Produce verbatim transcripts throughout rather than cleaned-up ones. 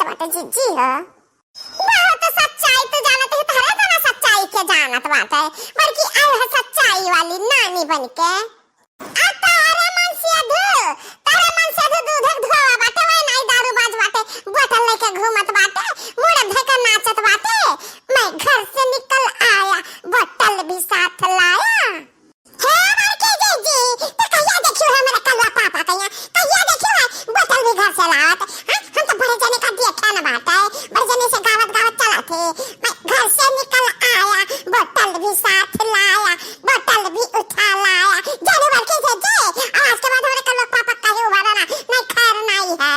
बाटे जीजी हो। बहुत सच्चाई तू जानत है, तहरे तना सच्चाई के जानत बाटे। बड़की आई है सच्चाई वाली नानी बन के। आ तहरे मन से धू, तहरे मन से धू दूध धोआ बाटे, वही नाई दारू बाज बाटे, बोतल लेके घूमत बाटे, मुड़ धके नाचत बाटे। मैं घर से निकल आया, बोतल भी साथ लाया। हे बड़की जीजी, त कहिया देखियो है मेरे कलुआ पापा के यहाँ? कहिया देखियो है बोतल भी घर से लावत? हाँ, हम तो बड़े जने का देखे न बाटे, बड़े जने से गावत गावत चला थे। मैं घर से निकल आया, बोतल भी साथ लाया, बोतल भी उठा लाया। जाने बड़की जीजी, आज के बाद हमारे कलुआ पापा कहीं उबारा ना, नहीं खैर नहीं है।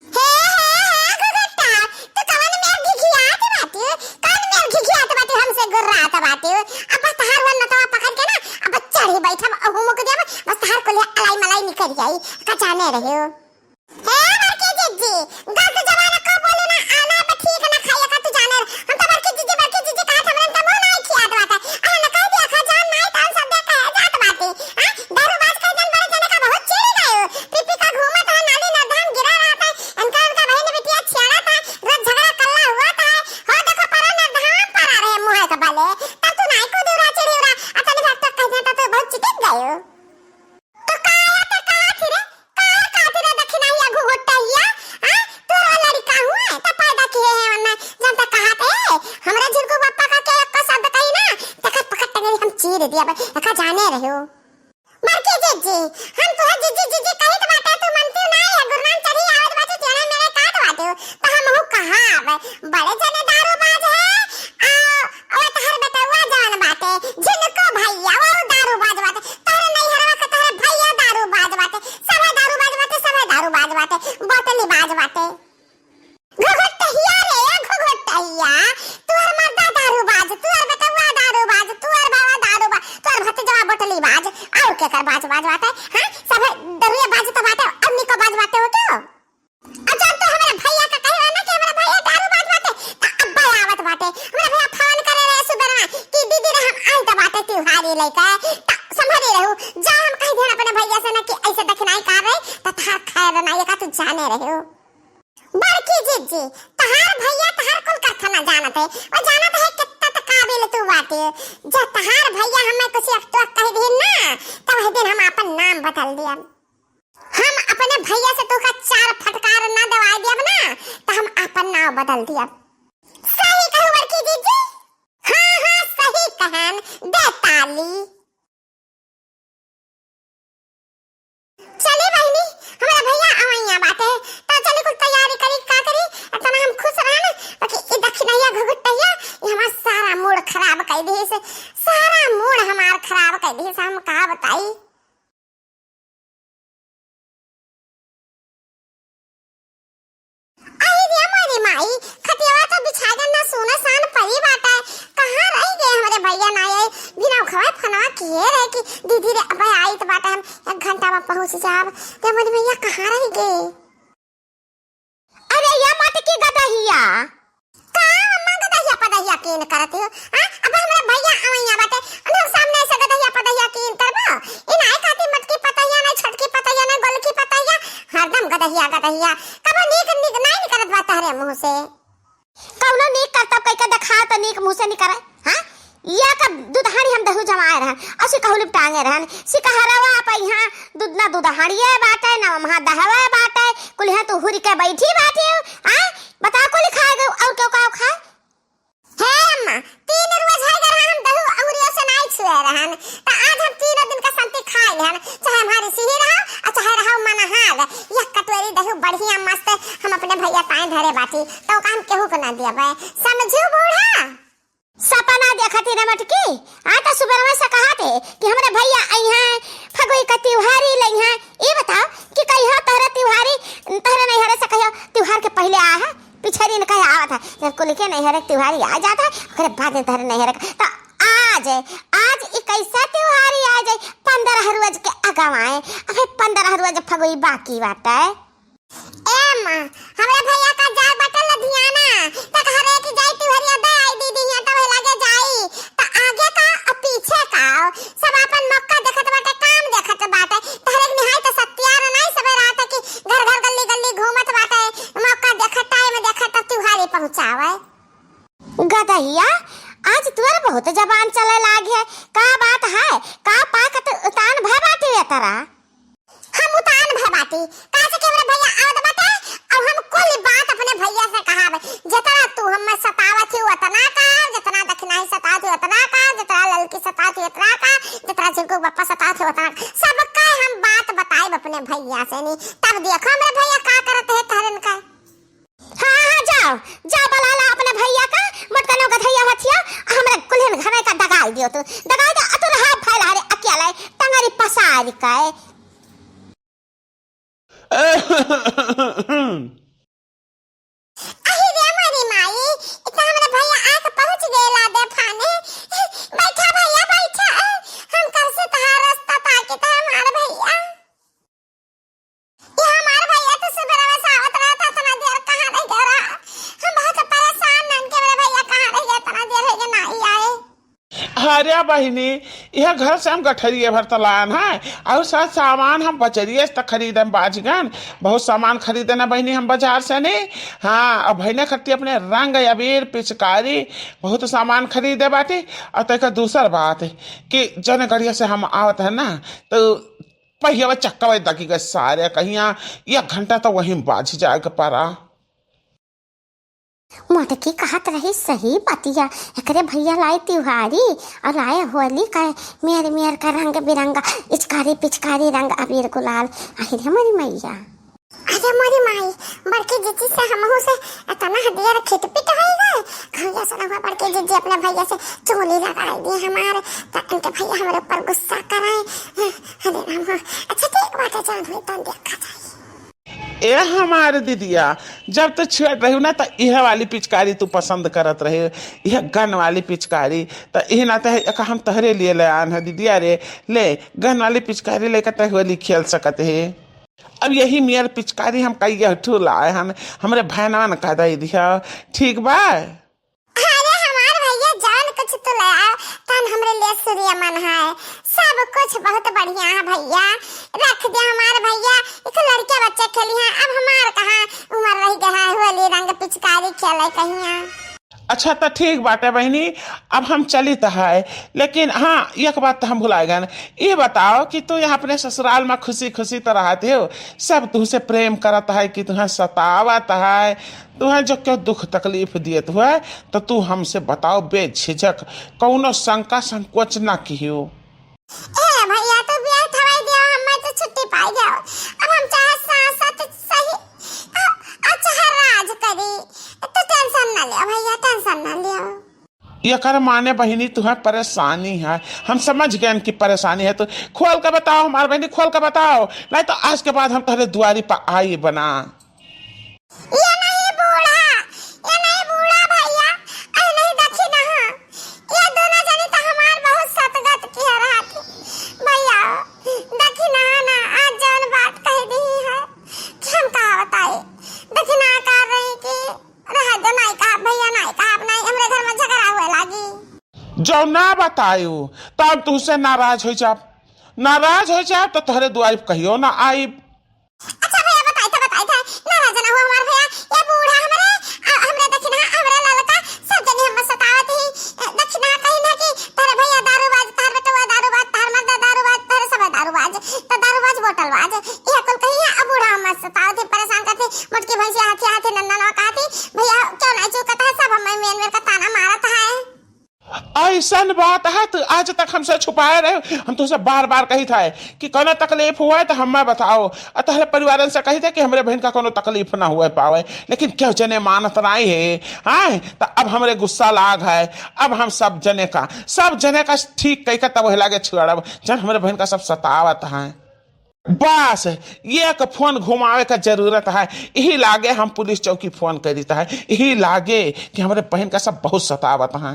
हे, हे, हे, घुघुट्टा, तू कवन मेर घिघियात बाटियो? कवन मेर घिघियात बाटियो, हमसे गुर्रात बाटियो? अब बस तहार वन नतवा पकड़ के ना, अब चढ़ी बैठब, हुमुक देब, बस तहार कुल अलाई मलाई निकल जाई, का जाने रहियो। हे बड़की जीजी, गलत जमाना को बोलू ना, आना अब ठीक ना खाइए का तू जाने। हम तो बड़की जीजी, बड़की जीजी कहत हमरन का मुंह नाई खियात बाटे। अरे न कह दिया खा जान नाई तान सब दे कहे जात बाटे। हाँ? दारू बाज कह जन बड़े जने का बहुत चिढ़ गयो। पी पी का घूमत है, नाली नरधाम गिरा रहत है। इनका, इनका बहिन बिटिया छेड़त है, रोज झगड़ा कल्ला हुआ था। हो देखो, परा नरधाम परा रहे मुँह के बले। तब तू नाई को दूरा चिढ़ी उरा, आ तनी भर तक कह देता तो बहुत चितिक गयो। तो काया ते कहा थी रे, काया कहा थी रे दखिनाहिया घुघुट्टहिया? हाँ? तोर लड़का हुए, त पैदा किए हैं वरना जनता कहा थे, हमरा झिरकू बप्पा का के एक शब्द कही ना, तकर पकड़ टंगरी हम चीर दिया, एका जाने रहो। बड़की जीजी, हम तुहे जीजी, जीजी कहित बाटे, तू मनती नाही है, गुरनान चढ़ी आवत बाटे, जेना मेरे काट बाटे, त हमहू कहाब, बड़े जने दारूबाज है, आ, ओ तहर बेटवा जवन बाटे, झिनको भैया, वो दारूबाज बाटे, तहरे नैहरवा के तहरे भैया दारूबाज बाटे, सभे दारूबाज बाटे, सभे दारूबाज बाटे, बोतलीबाज बाटे। घुघुट्टहिया रे, घुघुट्टहिया, तुअर मर्दा दारूबाज, तुअर बेटवा दारूबाज, तुअर बाबा दारूबाज, तुअर भतीजवा बोतलीबाज, और केकर बाज बाज बाटे? हाँ, सभे दरुए बाज तो बाटे, और निको बाज बाटे हो क्यों? अच्छा, तो हमरे भैया का कहे ना कि हमरे भैया दारूबाज बाटे, त अब्बे आवत बाटे। हमरे भैया फोन करे रहे सुबह में कि दीदी रे हम आई त बाटे त्योहारी लेके, त संभरी रहू, जा हम कह देन अपने भैया से ना कि ऐसे दखिनाई कर रहे, त तहार खैर ना, ये का तू जाने रहे हो। बड़की जीजी, तहार भैया तहार कुल कथना जानत है, और जानत है कितना त काबिल तू बाटे। जब तहार भैया हमें कुछ एक तो कह दिन ना, त वही दिन हम अपन नाम बदल दिया। हम अपने भैया से तोका चार फटकार ना दवाई दियब ना, त हम आपन नाव बदल दियब। सही कहू बड़की जीजी। हाँ, हाँ, सही कहन, दे ताली। चली बहिनी, हमरा भैया अवैया बाटे, त चली कुल तैयारी करी, का करी, इतना हम खुश रहन, बाकी ई दखिनैया घुघुट्टैया, ई हमार सारा मूड खराब कइ दिहिस, सारा मूड हमार खराब कइ दिहिस, हम का बताई। अरे रे मोरी माई, खटियावा तो बिछा गन ना, सुनसान परी बाटे। कहाँ रहि गए हमरे भैया, ना आए? बिना उखवे फोनवा किए रहे कि दीदी रे, अबे आइत बाटे, हम एक घंटा में पहुँच जाब। ते मोरी भैया कहाँ रहि गए? अरे या मटकी गदहिया, का अम्मा गदहिया पदहिया कीन करत हो? हाँ? अब हमरा भैया अवैया बाटे, हम सामने से गदहिया पदहिया कीन करबो? ई नाई कहती मटकी पतहिया, नाई छोटकी पतहिया, नाई गोलकी पतहिया, हरदम गदहिया, गदहिया। कबो नीक, नीक नाई निकरत बा तहरे मुँह से। कौनो नीक करतब कइके देखाओ त नीक मुँह से निकरे, हाँ? या का दुधारी हम दहू जमाए रहन, और सिकहुली टांगे रहन, सिकहरवा आप यहाँ दूध ना दुधारिये बाटे, ना वहाँ दहवे बाटे, कुलिहाँ तू हुरि के बैठी बाटे, हाँ? बताओ, कुल खाए गए, और क्यों का खाए? हे अम्मा, तीन रोज है अगर हम दहू अंगुरियों से नाई छुए रहन, त आज हम तीनों दिन का संती खाए लेहन, चाहे हमारी सिही रहो, और चाहे रहो मनहाल, यह कटोरी दहू बढ़िया मस्त हम अपने भैया ताए धरे बाटी, तो का हम केहू को ना दियबे, समझू बूढ़ा? सपना देखत ही रे मटकी, आ त सुबेरवा से कहत है कि हमरे भैया अइहें, फगुई का तिउहारी लइहें। ई बताओ कि कहियो तोहरे तिउहारी, तोहरे नैहरे से कहियो तिउहार के पहिले आ है, पिछरी न कहे आवत है, जब कुल के नैहरे के तिउहारी आ जात है, ओकरे बाद में तोहरे नैहरे का। त आज, आज ई कैसा तिउहारी आ जाए, पन्द्रह रोज के अगवाए, अबे पन्द्रह रोज फगुई बाकी बाटे। ए अम्मा, हमरे भैया का जाए बाटे लुधियाना, त कह रहे कि जाई तिवरिया दे आई दीदी हियां, त वही लगे जाई। त आगे का अ पीछे का, सब आपन मौका देखत बाटे, काम देखत बाटे। तहरे के निहाई त सत्यार नाई सबे रहत कि घर घर गल्ली गल्ली घूमत बाटे, मौका देखत time पहुँचावे। गदहिया, आज तोर बहुत जबान चले लाग है। का बात है? का पाकत उतान भय बाटी है तरा? हम उतान भय बाटी, काहे से कि हमरे भैया आवत बाटे, अब हम कुल बात अपने भैया से कहावे। जितना तू हमें सतावत ही उतना का, जितना दखिनाही सतावत ही उतना का, जितना ललकी सतावत ही उतना का, जितना झिंकू बप्पा सतावत ही उतना का, सबका हम बात बताइब अपने भैया से नी। तब देखो हमरे भैया का करत है तहरन का। हाँ, हाँ, जाओ, जाओ, बुला ला अपने भैया का, मोटकनो गधैया हथिया, हमरे कुल्हन घरे का दगाल दियो तू, दगाल दे, अतुल हाथ फैला रे, अकेले, टंगरी पसार के। अहि रे मोरी माई, इतना हमरे भैया आके पहुँच गए लादे फाने। बैठा भैया, बैठा, हम कब से तहार रास्ता ताकि था हमार भैया। ये हमार भैया तो सुबह से आवत रहा था, इतना देर कहाँ रह गया रहा? हम बहुत परेशान हैं कि मेरे भैया कहाँ रह गए, इतना देर हो गया ना ही आए। अरे बहिनी, यह घर से हम गठरिए भर तलान है और साथ सामान हम बजरिए से त खरीदम बाजगन, बहुत सामान खरीदे ना बहिनी हम बाजार से नहीं। हाँ, अब बहिने खत्ती अपने रंग अबीर पिचकारी बहुत सामान खरीदे बाटी। और तैका दूसर बात कि जन गड़िया से हम आवत है ना, तो पहिया चक्का वही दगी गए सारे कहिया, एक घंटा तो वहीं बाझ जाए के पड़ा। मोटकी कहत रही सही बतिया, एकरे भैया लाए तिवारी और लाए होली का मेर मेर का रंग बिरंगा इचकारी पिचकारी रंग अबीर गुलाल। अहि रे मोरी मैया। अरे मोरी माई, बड़की जीजी से हमहू से इतना देर खिटपिट होई गए। भैया सुना हुआ बड़की जीजी अपने भैया से चोली लगाई दी हमारे, तो इनके भैया हमारे ऊपर गुस्सा कराए। अरे राम हो। अच्छा ठीक बात है, जान हुई तो देखा जाए। ए हमार दिदिया, जब तू छोट रही ना, तो यह वाली पिचकारी तू पसंद करत रहे, यह गन वाली पिचकारी। तो यही नाते है, एक हम तहरे लिए ले आन है दिदिया रे, ले गन वाली पिचकारी लेकर तह होली खेल सकत है। अब यही मेर पिचकारी हम कई ठू लाए हन, हमरे भैनवा ने कह दे दिया, ठीक बा? अरे हमार भैया, जान कुछ तो ले आओ, तन हमरे लिए सूर्य मन है, सब कुछ बहुत बढ़िया है भैया, रख दे हमार भैया, एक लड़के बच्चे खेली हैं, अब हमार कहाँ उम्र रह गया है होली रंग पिचकारी खेले कहिया। अच्छा तो ठीक बाटे बहिनी, अब हम चलित है, लेकिन हाँ, एक बात तो हम भुलाए गए। ये बताओ कि तू यहाँ अपने ससुराल में खुशी खुशी तो रहत हो, सब तुझसे प्रेम करत है कि तुहें सतावत है, तुहें जो क्यों दुख तकलीफ दियत हुए, तो तू हमसे बताओ बेझिझक, कौनो शंका संकोच ना कियो। ए भैया, तू बियाह थवाई दिया, हम तो छुट्टी पाई जाओ। अब हम चाहे सासत सही, अ, अ, चाहे राज करी, तू tension ना ले भैया, tension ना ले। एकर माने बहिनी तुहें परेशानी है, हम समझ गए कि परेशानी है। तो खोल के बताओ हमार बहिनी, खोल के बताओ, नहीं तो आज के बाद हम तोहरे दुआरी पर आई बना। ये नहीं बूढ़ा, ये नहीं बूढ़ा भैया, अरे नहीं दखिनहा। ये दोनों जनी तो हमार बहुत सतगत किया रहती। भैया, दखिनहा ना, आज जौन बात कह दी है, कि हम का बताए। दखिनहा कर रही कि रह दे, नहीं कहा भैया, नहीं कहा, अब नहीं, हमरे घर में झगड़ा हुए लागी। जौ ना बतायू, तब तुझसे नाराज हो जाब। नाराज हो जाब तो तोहरे दुआरी पर कहियो ना आइब। अच्छा भैया, बताई था, बताई था, नाराज ना हो हमार भैया। ये बूढ़ा हमरे, आ, हमरे दखिनहा, हमरे ललका, सब जने हम सतावत ही। ए, दखिनहा कहीं ना कि तोहरे भैया दारूबाज, तोहर बेटवा दारूबाज, तोहर मर्दा दारूबाज, तोहरे सब दारूबाज, तो दारूबाज बोतलबाज, ये कुल कहीं है। अब बूढ़ा हम सतावत ही, परेशान करते, मोटकी भैंसी हाथी हाथी नन्ना नवा कहती, भैया क्यों नहीं चुकता है, सब हमें मेन मेन का ताना मारत है। ऐसन बात है, तू आज तक हमसे छुपाए रहे। हम तुझसे बार बार कही था कि कोनो तकलीफ हुआ है तो हमें बताओ, और तहरे परिवारन से कही थे कि हमरे बहन का कोनो तकलीफ ना हुए पावे, लेकिन क्यों जने मानत नहीं है, हैं? तो अब हमरे गुस्सा लाग है। अब हम सब जने का, सब जने का ठीक कही का तब वही लागे छुड़ब, जन हमरे बहन का सब सतावत है। बस, ये एक फोन घुमावे का जरूरत है। यही लागे हम पुलिस चौकी फोन करीत है, यही लागे कि हमरे बहन का सब बहुत सतावत है।